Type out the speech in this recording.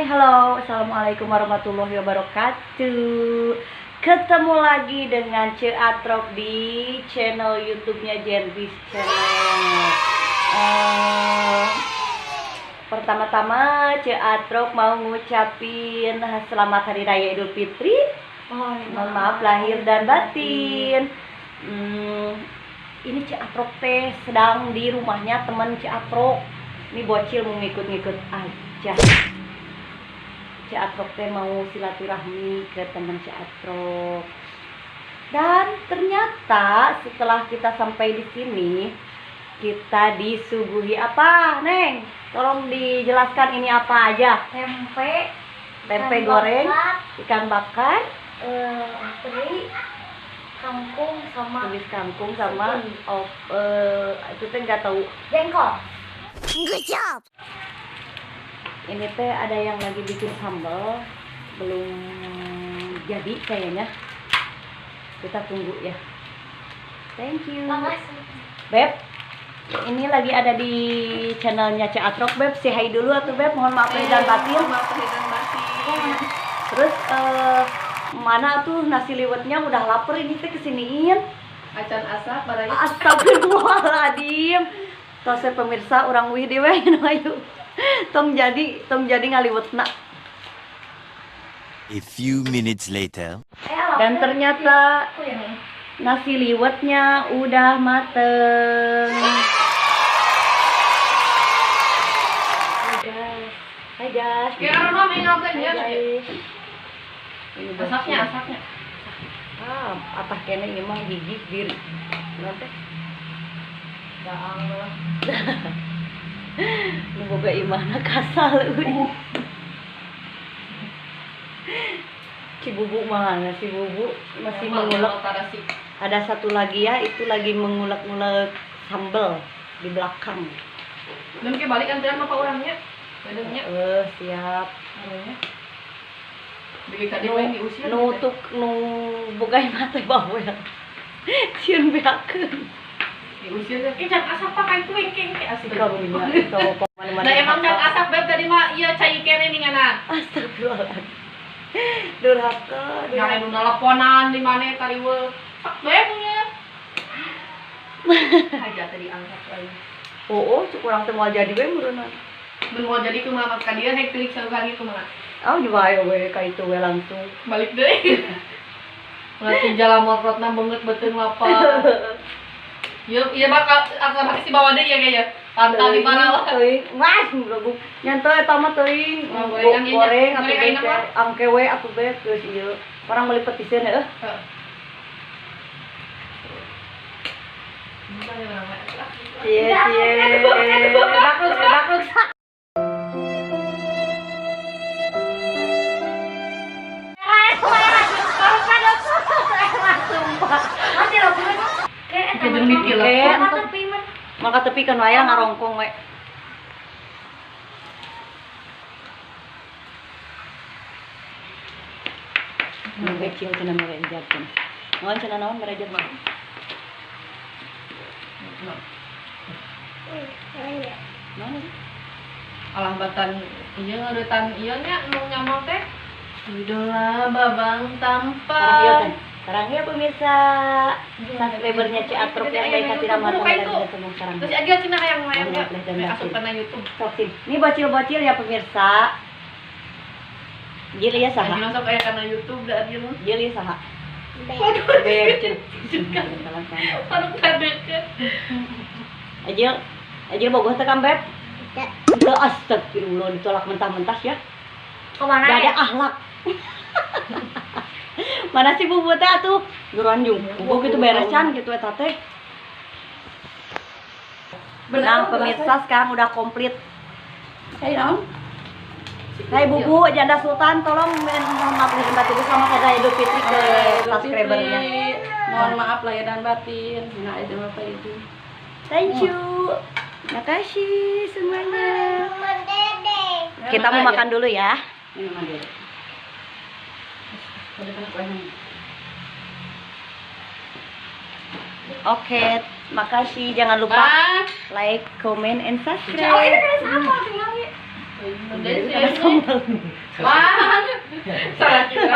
Halo, assalamualaikum warahmatullahi wabarakatuh. Ketemu lagi dengan Ce Atrok di channel YouTube-nya Jenbis Channel. Pertama-tama Ce Atrok mau ngucapin selamat Hari Raya Idul Fitri. Oh, Mohon maaf lahir dan batin. Ini Ce Atrok teh sedang di rumahnya teman Ce Atrok. Ini bocil mau ngikut-ngikut aja. Ce Atrok teh mau silaturahmi ke teman Ce Atrok. Dan ternyata setelah kita sampai di sini, kita disuguhi apa, Neng? Tolong dijelaskan ini apa aja? Tempe, tempe ikan goreng, bakar, ikan bakar, teri, kangkung sama tumis kangkung sama itu teh nggak tahu. Jengkol. Good job. Ini teh ada yang lagi bikin sambal, belum jadi kayaknya. Kita tunggu ya. Thank you. Makasih. Beb, ini lagi ada di channelnya Ce Atrok, Beb. Say hi dulu atuh, Beb. Mohon maaf lahir dan batin. Mohon maaf lahir dan batin. Terus mana tuh nasi liwetnya, udah lapar ini teh kesiniin. Acan asap baraya. Astagfirullahaladzim. Tos pemirsa urang wih deui we ayo. Tong jadi ngaliwetna. A few minutes later. Dan ternyata nasi liwetnya udah mateng. Hai guys. Hai guys. Ya orang mah Hai guys. Ini asapnya, asapnya. Ah, atah kene ieu mah gigih diri. Nanti. Daang lah. Nu boga imahna kasal euy. Si Bubu mana? Si Bubu masih mengulek. Ada satu lagi ya, itu lagi mengulek-ngulek sambel di belakang. Dan ke balik antrian apa orangnya? Badannya. Siap. Nu tuk nu boga imah teh bawel. Sieun beakeun. Diusir teh can asap pakai itu engke engke asik. Karunya itu mana-mana. Nah emang can asap beb tadi mah ieu cai kene ningana. Astagfirullahaladzim. Durhaka. Yang anu neleponan di mana tariweuh. Sok beb nya. Aja tadi angkat lagi. Oh, cuk urang teh moal jadi we meureunna. Mun moal jadi kumaha ka dieu hek tilik sakali kumaha. Oh, nyoba we ka itu we langsung. Balik deui. Ngerti jalan motrotna beungeut beuteung lapar. Iya, iya bakal akan si bawa deh ya kayaknya. Pantal di mana lah. Teuing, mas, goblok. Nyanto eta mah teuing. Goreng atuh be angke we atuh be geus ieu. Orang meuli petiseun heuh. Heeh. Cie cie. Bakluk, bakluk. Maka tepi kan waya ngarongkong we. Nu kecil cenah merejat cenah. Naon cenah naon merejat mah? Naon? Alah batan ieu ngeuretan ieu nya nu nyamol teh. Idola babang tampan. Sekarang ya pemirsa, subscribernya Ce Atrok yang baik hati ramah dan semua sekarang. Terus aja cina yang main ya, asup kana YouTube. Ini bocil-bocil ya pemirsa. Jil ya saha. Masuk aya kana YouTube da ieu mah. Jil ya saha. Waduh, beb cil. Paruk kadeukeut. Ajil, Ajil bogoh teh kam beb? Teu. Astagfirullah, ditolak mentah-mentah ya. Kemana? Gak ada akhlak. Mana sih Bubu teh atuh? Geruan jung. Bubu gitu beres can gitu eta teh. Nah, pemirsa sekarang udah komplit. Hai naon? Hai Bubu, Janda Sultan, tolong mohon maaf lahir dan batin sama Hari Idul Fitri ke subscribernya. Mohon maaf lahir dan batin. Nah, itu apa itu? Thank you. Makasih semuanya. Kita mau makan dulu ya. Minuman dulu. Oke, makasih. Jangan lupa like, comment, and subscribe. Oh, ini kan sama tinggal. Wah, salah kita.